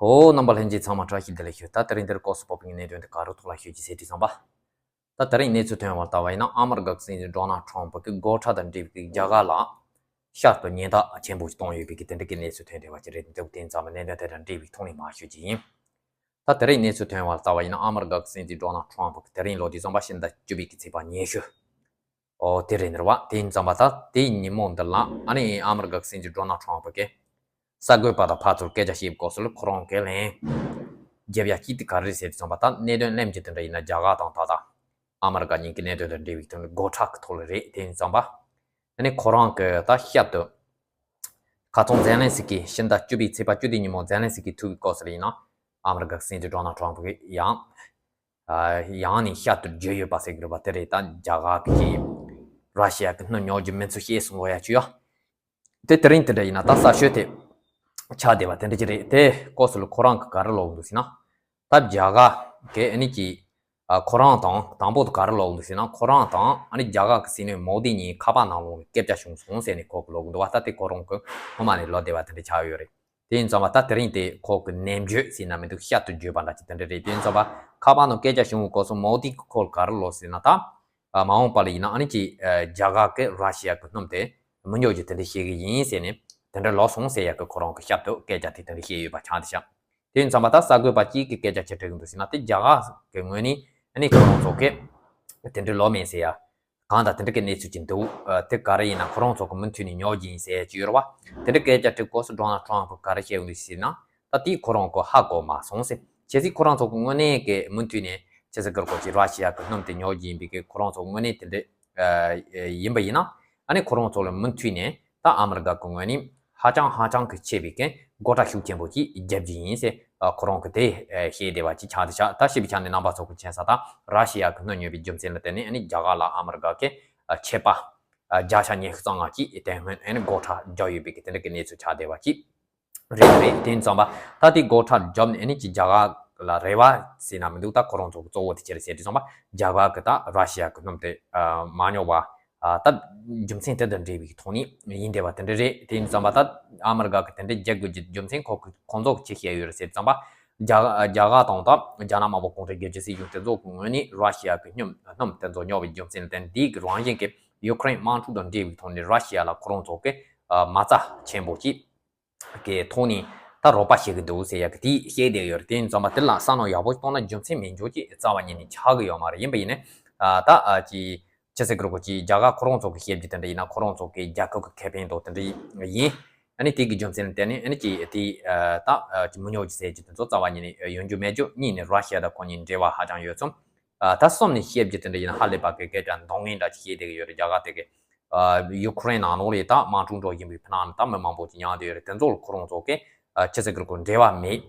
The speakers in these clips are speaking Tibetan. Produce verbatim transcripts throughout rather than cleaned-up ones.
ཨོ། རྣམ་པ་ལྷན་རྒྱས་ཚང་མ་བཀྲ་ཤིས་བདེ་ལེགས་ཞུ། ད་དེ་རིང་འདིར་སྐོར་སུ་བབས་པའི་གནད་དོན་དེ་ག་རུ་ཐོག་ལ་ཤོད་ཀྱི་ཟེར་དུས་ཙམ་པ། ད་དེ་རིང་གནས་ཚུལ་ཐོན་བར་ལྟ་བ་ཡིན་ན། ཨ་མི་རི་ཀ་གི་སྲིད་འཛིན་ཌོ་ནལ་ཊམ་ཕ་གི་སྒོ་ཁྲལ་དང་འབྲེལ་བའི་རྒྱ་གར་ལ་ཤར་དུ་ཉེན་བརྡ་ཆེན་པོ་ཞིག་བཏང་ཡོད་པའི་གི་དེ་འདྲ་གི་གནས་ཚུལ་ཐོན་བསྡད་པ་ཅིག་རེད་འདུག་དེ་ཙམ་པ་གནད་དོན་དེ་དང་འབྲེལ་བའི་ཐོག་ནས་མར་ཤོད་ཀྱི་ཡིན། ད་དེ་རིང་གནས་ཚུལ་ཐོན་བར་ལྟ་བ་ཡིན་ན། ཨ་མི་རི་ཀ་གི་སྲིད་འཛིན་ཌོ་ནལ་ཊམ་ཕ་གི་དེ་རིང་ལོ་དུས་ཙམ་པ་ཕྱི་ཟླ་བཅུ་པའི་གི་ཚེས་པ་ཉི་ཤུ། ཨོ། དེ་རེད་ནི་རེད་བ། དེ་ཡིན་ཙམ་པ་ད་དེའི་ཉིན་མོ་འདི་ལ་ཨ་ནི་ཨ་མི་རི་ཀ་གི་སྲིད་འཛིན་ཌོ་ནལ་ཊམ་ཕ་གིས་གསར་འགོད་པ་དང་ཕར་ཚུར་སྐད་ཆ་བཤད་པའི་སྐབས་སུ་ལ་ཁོ་རང་གིས་ལན་རྒྱབ་ཡ་གཅིག་དེ་ག་རེ་རེད་ཟེར་དུས་ཙམ་པ། ད་གནད་དོན་གླེང་རྒྱུ་དེ་འདྲ་ཡིན་ན་རྒྱ་གར་དང་ད་ལྟ་ཨ་མི་རི་ཀ་གཉིས་ཀྱི་གནད་དོན་དང་འབྲེལ་བའི་དོན་སྒོ་ཁྲལ་གི་ཐོག་ལ་རེད། དེ་ཡིན་ཙམ་པ་ཨ་ནི་ཁོ་རང་གིས་ད་ཤར་དུ་ཁ་སང་ཛེ་ལན་སི་ཀི། ཕྱི་ཟླ་བཅུ་པའི་ཚེས་པ་བཅུ་དེ་ཉིན་མོ་ཛེ་ལན་སི་ཀི་ཐུག་པའི་སྐབས་སུ་ལ་ཡིན་ན། ཨ་མི་རི་ཀ་གི་སྲིད་འཛིན་ཌོ་ནལ་ཊམ་ཕ་གིས་ཡང་ཨ་ཡང་ནས་ཤར་དུ་བརྗོད་ཡོད་པ་ཟེར་གི་རེད་པ། དེ་རེད། ད་རྒྱ་གར་གྱིས་ར་ཤི་ཡ་གི་སྣུམ་ཉོ་རྒྱུ་མིན་ཚུལ་བཤད་སོང་བ་ཡ་ཅིག་ཡོད། དེ་དེ་རིང་དེ་འདྲ་ཡིན་ན་ད་གསར་ཤོས་དེ་ཆགས་བསྡད་པ་དེ་འདྲ་ཅིག་རེད། དེ་སྐབས་སུ་ལ་ཁོ་རང་གིས་ག་རེ་ལབ་འདུག་ཟེར་ན། ད་རྒྱ་གར་གྱིས་ཨ་ནི་ཀྱི་ཨ་ཁོ་རང་དང་དང་པོ་དེ་ག་རེ་ལབ་འདུག་ཟེར་ན། ཁོ་རང་དང་ཨ་ནི་རྒྱ་གར་གྱི་སྲིད་བློན་མོ་དི་གཉིས་ཁ་པར་ནང་ལོགས་ནས་སྐད་ཆ་བྱུང་སོང་ཟེར་ནས་ཁོ་གིས་ལབ་འདུག་བ། ད་དེ་ཁོ་རང་གིས་སྔོན་མ་ནས་ལབ་བསྡད་པ་དེ་འདྲ་ཆགས་ཡོད་རེད། དེ་ཡིན་ཙམ་པ་ད་དེ་རིང་དེ་ཁོ་གིས་ནན་བརྗོད་ཟེར་ན་མི་འདུག་ཤར་དུ་བརྗོད་པ་འདྲ་ཅིག་དེ་འདྲ་རེད། དེ་ཡིན་ཙམ་པ་ཁ་པར་ནང་སྐད་ཆ་བྱུང་བའི་སྐབས་སུ་མོ་དི་གིས་ཁོ་ལ་ག་རེ་ལབ་ཟེར་ན། ད་ཨ་མ་འོངས་པ་ལ་ཡིན་ན་ཨ་ནི་ཀྱི་ཨ་རྒྱ་གར་གིས་ར་ཤི་ཡ་གི་སྣུམ་དེ་མི་ཉོ་རྒྱུ་དེ་འདྲ་བཤད་གི་ཡིན་ཟེར་ནས་དེ་འདྲ་ལབ་སོང་ཟེར་ཡ་གི་ཁོ་རང་གིས་ཤར་དུ་སྐད་ཆ་དེ་དེ་འདྲ་བཤད་ཡོད་པ་ཆགས་འདུག་ཤག་དེ་ཡིན་ཙམ་པ་ད་གསར་འགོད་པ་གཅིག་གིས་སྐད་ཆ་ཅི་དྲིས་གི་འདུག་ཟེར་ན། དེ་རྒྱ་གར་གི་ངོས་ནས་ཨ་ནི་ཁོ་རང་ཚོ་གིས་དེ་འདྲ་ལབ་མེད་ཟེར་ཡ། གང་ལྟར་དེ་འདྲ་གི་གནས་ཚུལ་ཅིག་འདུག་ཨ་དེ་ག་རེ་ཡིན་ན་ཁོ་རང་ཚོ་གིས་མུ་མཐུད་ནས་ཉོ་རྒྱུ་ཡིན་ཟེར་གྱི་ཡོད་རེད་བ། དེ་འདྲ་སྐད་ཆ་དྲིས་སྐབས་སུ་ཌོ་ནལ་ཊམ་ཕ་གིས་ག་རེ་བཤད་ཡོད་ཟེར་ན། ད་དེ་ཁོ་རང་གིས་ཧ་གོ་མ་སོང་ཟེར། གལ་སྲིད་ཁོ་རང་ཚོ་གིས་དངོས་གནས་ཀྱི་མུ་མཐུད་ནས་ཅི་ཟེར་གི་རེད་གོ་ཅིག་ར་ཤི་ཡ་གི་སྣུམ་དེ་ཉོ་རྒྱུ་ཡིན་པའི་གི་ཁོ་རང་ཚོ་དངོས་གནས་དེ་འདྲ་ཨ་ཡིན་པ་ཡིན་ན། ཨ་ནི་ཁོ་རང་ཚོ་ལ་མུ་མཐུད་ནས་ད་ཨ་མི་རི་ཀ་གི་ངོས་ནས་ཧ་ཅང་ཧ་ཅང་གི་ཆེ་བའི་གི་སྒོ་ཁྲལ་ཤུགས་ཆེན་པོ་ཅིག་རྒྱབ་རྒྱུ་ཡིན་ཟེར་ཨ་ཁོ་རང་གིས་དེ་ཨ་བཤད་བསྡད་པ་ཅིག་ཆགས་བསྡད་ཤག་ད་ཞིབ་ཆ་ནས་རྣམ་པ་ཚོ་གིས་མཁྱེན་གསལ། ད་ར་ཤི་ཡ་གི་སྣུམ་ཉོ་བའི་རྒྱུ་མཚན་ལ་བརྟེན་ནས་ཨ་ནི་རྒྱ་གར་ལ་ཨ་མི་རི་ཀ་གིས་ཨ་ཆད་པ་ཨ་བརྒྱ་ཆ་ཉི་ཤུ་རྩ་ལྔ་ཅིག་དེ་སྔོན་ཨ་ནི་སྒོ་ཁྲལ་རྒྱག་ཡོད་པའི་གི་དེ་འདྲ་གི་གནས་ཚུལ་ཆགས་བསྡད་པ་ཅིག་རེད་རེད། དེ་ཡིན་ཙམ་པ་ད་དེ་སྒོ་ཁྲལ་བརྒྱབ་ནས་ཨ་ནི་ཅིག་རྒྱ་གར་ལ་རེ་བ་ཟེར་ན་མི་འདུག་ད་ཁོ་རང་ཚོ་གི་གཙོ་བོ་དེ་ཅི་རེད་ཟེར་དུས་ཙམ་པ་རྒྱ་གར་གི་ད་ར་ཤི་ཡ་གི་སྣུམ་དེ་ཨ་མ་ཉོ་བ་ཨ་ད་རྒྱུ་མཚན་དེ་དང་འབྲེལ་བའི་ཐོག་ནས་ཡིན་བསྡད་པ་དེ་འདྲ་རེད། དེ་ཡིན་ཙམ་པ་ད་ཨ་མི་རི་ཀ་གིས་དེ་འདྲ་རྒྱག་དགོས་ཀྱི་རྒྱུ་མཚན་ཁོ་གི་ཁོང་ཚོ་གིས་ཅི་བཤད་ཡོད་རེད་ཟེར་དུས་ཙམ་པ། རྒྱ་རྒྱ་གར་དང་ད་རྒྱ་ནག་དམར་པོ་གུང་ཁྲན་རྒྱལ་གཅེས་སྲིད་གཞུང་དེ་ཚོ་གི་ངོས་ནས་ར་ཤི་ཡ་གི་སྣུམ་སྣུམ་དེ་ཚོ་ཉོ་བའི་རྒྱུ་མཚན་ལ་བརྟེན་འདི་གི་རང་བཞིན་གྱི་ཡུ་ཁུ་རེན་དམག་འཁྲུག་དང་འབྲེལ་བའི་ཐོག་ནས་ར་ཤི་ཡ་ལ་ཁོ་རང་ཚོ་གིས་ཨ་མ་རྩ་ཆེན་པོ་ཅིག་གི་ཐོག་ནས་ད་རོགས་པ་བྱེད་ཀྱི་འདུག་ཟེར་ཡག་གི་དེ་བཤད་བསྡད་ཡོད་རེད། དེ་ཡིན་ཙམ་པ་དེ་ལ་བསམ་བློ་ཡག་པོ་གཏོང་ན་རྒྱུ་མཚན་མེད་འཇོག་ཅིག་རྩ་བ་ཉིད་ནས་ཆགས་ཀྱི་ཡོད་མ་རེད། ཡིན་པ་ཡིན་ནའི་ཨ་ད་ཨ་ཅི་ཅི་ཟེར་གི་རེད་གོ་ཅི་རྒྱ་གར་ཁོ་རང་ཚོ་གི་བཤད་རྒྱུ་དེ་འདྲ་ཡིན་ན་ཁོ་རང་ཚོ་གི་རྒྱལ་ཁབ་ཀྱི་ཁེ་ཕན་དང་དེ་འདྲ་ཡིན། ཨ་ནི་དེ་གི་རྒྱུ་མཚན་ལ་བརྟེན་ནས་ཨ་ནི་ཅི་དེ་ཨ་ད་ཨ་ཅི་མི་ཉོ་ཅི་ཟེར་རྒྱུ་དེ་ཚོ་རྩ་བ་ཉིད་ནས་ཡོང་རྒྱུ་མེད་རྒྱུ། གཉིས་ནས་ར་ཤི་ཡ་དང་ཁོ་གཉིས་འབྲེལ་བ་ཧ་ཅང་ཡོད་ཙང་། ཨ་ད་གསུམ་ནས་བཤད་རྒྱུ་དེ་འདྲ་ཡིན་ན་ཧ་ལས་པ་གི་སྐད་ཆ་མདོག་ངན་འདྲ་ཅིག་བཤད་བསྡད་ཀྱི་ཡོད་རེད། རྒྱ་གར་དེ་གི་ཨ་ཡུ་ཁུ་རེན་ནང་ལོགས་ལ་ད་དམག་འཁྲུག་འགྲོ་བཞིན་པའི་ཕི་ནང་ནས་ད་མི་མང་པོ་ཅིག་མྱངས་བསྡད་ཡོད་རེད། དེ་ཚོ་ལ་ཁོ་རང་ཚོ་གི་ཨ་ཅི་ཟེར་གི་རེད་གོ་འབྲེལ་བ་མེད།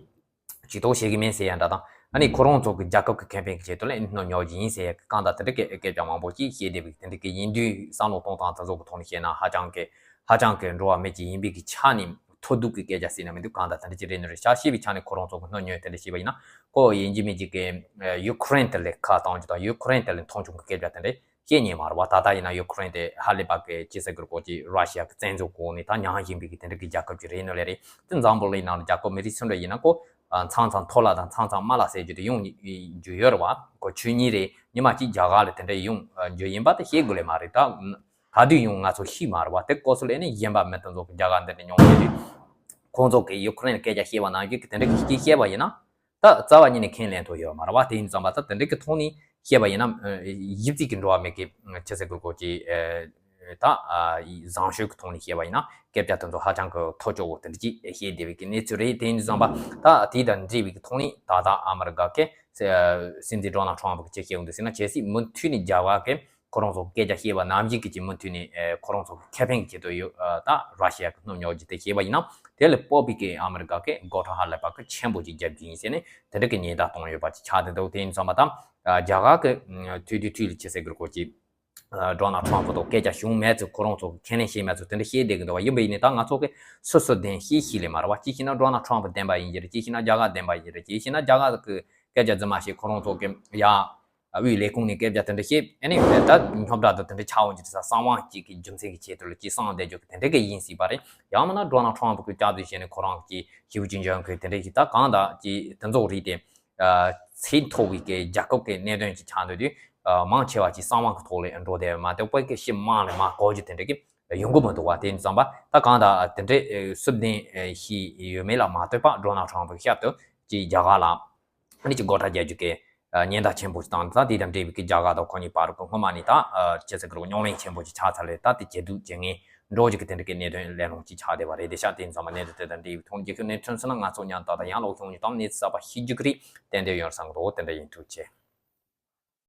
ཇུས་གཏོགས་བྱེད་ཀྱི་མིན་ཟེར་ཡ་འདྲ་དང་། ཨ་ནི་ཁོ་རང་ཚོ་གི་རྒྱལ་ཁབ་ཀྱི་ཁེ་ཕན་གྱི་ཆེད་དུ་ལ་ཨ་ནི་སྣུམ་ཉོ་རྒྱུ་ཡིན་ཟེར་ཡ་གི་གང་ལྟར་དེ་འདྲ་གི་སྐད་ཆ་མང་པོ་ཅིག་བཤད་བསྡད་པའི་དེ་འདྲ་གི་ཡིན་དུས་བསམ་བློ་གཏོང་སྟངས་དེ་ཚོ་གི་ཐོག་ནས་བཤད་ན་ཧ་ཅང་གི་ཧ་ཅང་གི་འགྲོ་བ་མི་གཅིག་ཡིན་པའི་གི་ཆ་ནས་མཐོ་སྡུག་གི་སྐད་ཆ་ཟེར་ན་མི་འདུག་གང་ལྟར་དེ་འདྲ་ཅིག་རེད་ནི་རེད་ཤག་ཤེས་པའི་ཆ་ནས་ཁོ་རང་ཚོ་གི་སྣུམ་ཉོ་དེ་འདྲ་བྱས་པ་ཡིན་ན་ཁོ་ཡིན་གཅིག་མིན་གཅིག་གི་ཡུ་ཁུ་རེན་དེ་ལ་ཁ་བཏང་རྒྱུ་དང་ཡུ་ཁུ་རེན་དེ་ལ་མཐོང་ཆུང་གི་སྐད་ཆ་དེ་འདྲ་བཤད་ཉན་མ་རེད་བ། ད་ལྟ་ཡིན་ན་ཡུ་ཁུ་རེན་དེ་ཧ་ལས་པ་གི་ཅི་ཟེར་དགོས་རེད་གོ་ཅི་ར་ཤི་ཡ་གི་བཙན་འཛུལ་འོག་ནས་ད་མྱངས་བཞིན་པའི་གི་དེ་འདྲ་གི་རྒྱལ་ཁབ་ཅིག་རེད་ནོ་ལེ་རེད། དེ་འཛམ་བུ་གླིང་ནང་ལ་རྒྱལ་ཁབ་མི་རིགས་སུ་འདྲ་ཡིན་ན་ཁོ་མཚམས་མཚམས་མཐོ་ལ་དང་མཚམས་མཚམས་དམའ་ལ་ཟེར་རྒྱུ་དེ་ཡོང་རྒྱུ་ཡོད་རེད་བ། ཁོ་ཆོས་ཉིད་རེད། ཉི་མ་གཅིག་རྒྱ་གར་ལ་དེ་འདྲ་ཡོང་རྒྱུ་ཡིན་པ་དེ་ཤེས་དགོས་ལེ་མ་རེད། ད་ག་དུས་ཡོང་ང་ཚོ་ཤེས་མ་རེད་བ། དེ་སྐོར་སུ་ལས་ནི་གཞན་པ་མི་དེ་ཚོ་གི་རྒྱ་གར་འདི་འདྲ་མྱོང་ཡོད་དུས་ཁོང་ཚོ་གི་ཡུ་ཁུ་རེན་ལ་སྐད་ཆ་བཤད་པ་ནང་བཞིན་གི་དེ་འདྲ་གི་ཅིག་བཤད་པ་ཡིན་ན། ད་རྩ་བ་ཉིད་ནས་ཁས་ལེན་ཐུབ་ཡོད་མ་རེད་བ། དེ་ཡིན་ཙང་བ་ད་དེ་འདྲ་གི་ཐོག་ནས་བཤད་པ་ཡིན་ན་ཨ་ཡིབ་རྩིས་ཀྱི་འགྲོ་བ་མི་གི་ཅི་ཟེར་དགོས་གོ་ཅི་ཨ་ད་ཨ་བཟང་སྤྱོད་ཀྱི་ཐོག་ནས་བཤད་པ་ཡིན་ན་སྐད་ཆ་དེ་ཚོ་ཧ་ཅང་གི་ཐོ་ཅོག་བོ་དེ་འདྲ་ཅིག་བཤད་བསྡད་པའི་གི་གནས་ཚུལ་རེད། དེ་ཡིན་ཙང་བ་ད་དེ་དང་འབྲེལ་བའི་གི་ཐོག་ནས་ད་ལྟ་ཨ་མི་རི་ཀ་གི་སྲིད་འཛིན་ཌོ་ནལ་ཊམ་ཕ་གི་ཅི་བཤད་ཡོང་དུས་ཟེར་ན། གལ་སྲིད་མུ་མཐུད་ནས་རྒྱ་གར་གི་ཁོ་རང་ཚོ་སྐད་ཆ་བཤད་པ་ནང་བཞིན་གྱི་ཅིག་མུ་མཐུད་ནས་ཨེ་ཁོ་རང་ཚོ་ཁེ་ཕན་གྱི་ཆེད་དུ་ཡོད་ཨ་ད་ར་ཤི་ཡ་གི་སྣུམ་ཉོ་རྒྱུ་དེ་བྱས་པ་ཡིན་ན་དེ་ལ་སྤོབས་པའི་གི་ཨ་མི་རི་ཀ་གི་སྒོ་ཁྲལ་ཧ་ལས་པ་གི་ཆེན་པོ་ཅིག་རྒྱབ་རྒྱུ་ཡིན་ཟེར་ནས་དེ་འདྲ་གི་ཉེན་བརྡ་བཏང་ཡོད་པ་ཅིག་ཆགས་བསྡད་འདུག་དེ་ཡིན་ཙང་མ་ད་ཨ་རྒྱ་གར་གི་ཨ་ཐུག་དུས་དུས་ལ་ཅི་ཟེར་དགོས་རེད་གོ་ཅིག་ཨ་ཌོ་ནལ་ཊམ་ཕ་དང་སྐད་ཆ་བྱུང་མེད་ཚུལ་ཁོ་རང་ཚོ་གི་ཁས་ལེན་བྱས་མེད་ཚུལ་དེ་འདྲ་བཤད་བསྡད་ཀྱི་འདུག་བ། ཡིན་པ་ཡིན་ནའི་ད་ང་ཚོ་གི་སོ་སོ་བདེན་ཤེས་ཤིག་ལས་མ་རེད་བ། གཅིག་བྱས་ན་ཌོ་ནལ་ཊམ་ཕ་བདེན་པ་ཡིན་གྱི་རེད། གཅིག་བྱས་ན་རྒྱ་གར་བདེན་པ་ཡིན་གྱི་རེད། གཅིག་བྱས་ན་རྒྱ་གར་གི་སྐད་ཆ་རྫུན་མ་བཤད་ཁོ་རང་ཚོ་གི་ཡ། དབུས་ལས་ཁུངས་ནས་སྐད་ཆ་དེ་འདྲ་བཤད། ཨ་ནི་ད་རྙོག་དྲ་དང་དེ་འདྲ་ཆགས་འོང་གི་དུས་ས་གསང་བ་གཅིག་གི་རྒྱུ་མཚན་གྱི་ཆེད་དུ་ལ་ཅིག་གསང་བསྡད་རྒྱུ་གི་དེ་འདྲ་གི་ཡིན་སྲིད་པ་རེད། ཡང་མིན་ན་ཌོ་ནལ་ཊམ་ཕུ་གི་སྐྱབས་བཅོལ་བྱས་ནས་ཁོ་རང་གི་ཞི་བའི་ཅིན་ཅང་གི་དེ་འདྲ་ཞིག་ད་གང་ལྟར་ཅིག་དེ་ཚོ་རིགས་དེ་ཚད་མཐོ་བའི་གི་རྒྱལ་ཁབ་ཀྱི་གནད་དོན་ཅིག་ཆགས་འདུག་དུས། མང་ཆེ་བ་ཅིག་གསང་བ་གི་ཐོག་ལ་འགྲོ་བསྡད་མ་གཏོགས་པའི་གི་ཕྱི་དམངས་ལ་མ་གོ་རྒྱུ་དེ་འདྲ་གི་ཡོང་གི་མི་འདུག་བ། དེ་ཙམ་པ་ད་གང་ལྟར་དེ་འདྲའི་སུབ་ལྡན་ཞིག་ཡོད་མེད་ལ་མ་ལྟོས་པ་ཌོ་ནལ་ཊམ་ཕུ་གི་ཞབས་ཏོག་ཅིག་རྒྱ་གར་ལ། ཨ་ནི་ཅིག་སྒོ་ཁྲལ་རྒྱག་རྒྱུ་གི་ཉེན་བརྡ་ཆེན་པོ་ཞིག་བཏང་། ད་དེ་དང་འབྲེལ་བའི་གི་རྒྱ་གར་དང་ཁོ་གཉིས་བར་གི་སྔོན་མ་ནས་ད་ཅི་ཟེར་གི་རེད། རྙོག་གླེང་ཆེན་པོ་ཞིག་ཆགས་ཚར་ལས། ད་དེ་ཇེ་སྡུག་ཇེ་ངན་འགྲོ་རྒྱུ་གི་དེ་འདྲ་གི་གནད་དོན་གླེང་སློང་ཅིག་ཆགས་བསྡད་པ་རེད། དེ་ཤག་དེ་ཙམ་པ་གནད་དོན་དེ་དང་འབྲེལ་བའི་ཐོག་ནས་རྒྱལ་ཁབ་གནས་ཚུལ་ཚོ་ན་ང་ཚོ་མཉམ་དུ་ད་ཡང་ལོག་ཤོང་ཉིན་དང་གནས་ཚུལ་གསར་པ་ཤེས་རྒྱུ་གི་རེད། ཏན་ཏན་ཡོང་བསམ་གི་འདུག་དེ་འདྲ་ཡིན། ཐུགས་རྗེ་ཆེ།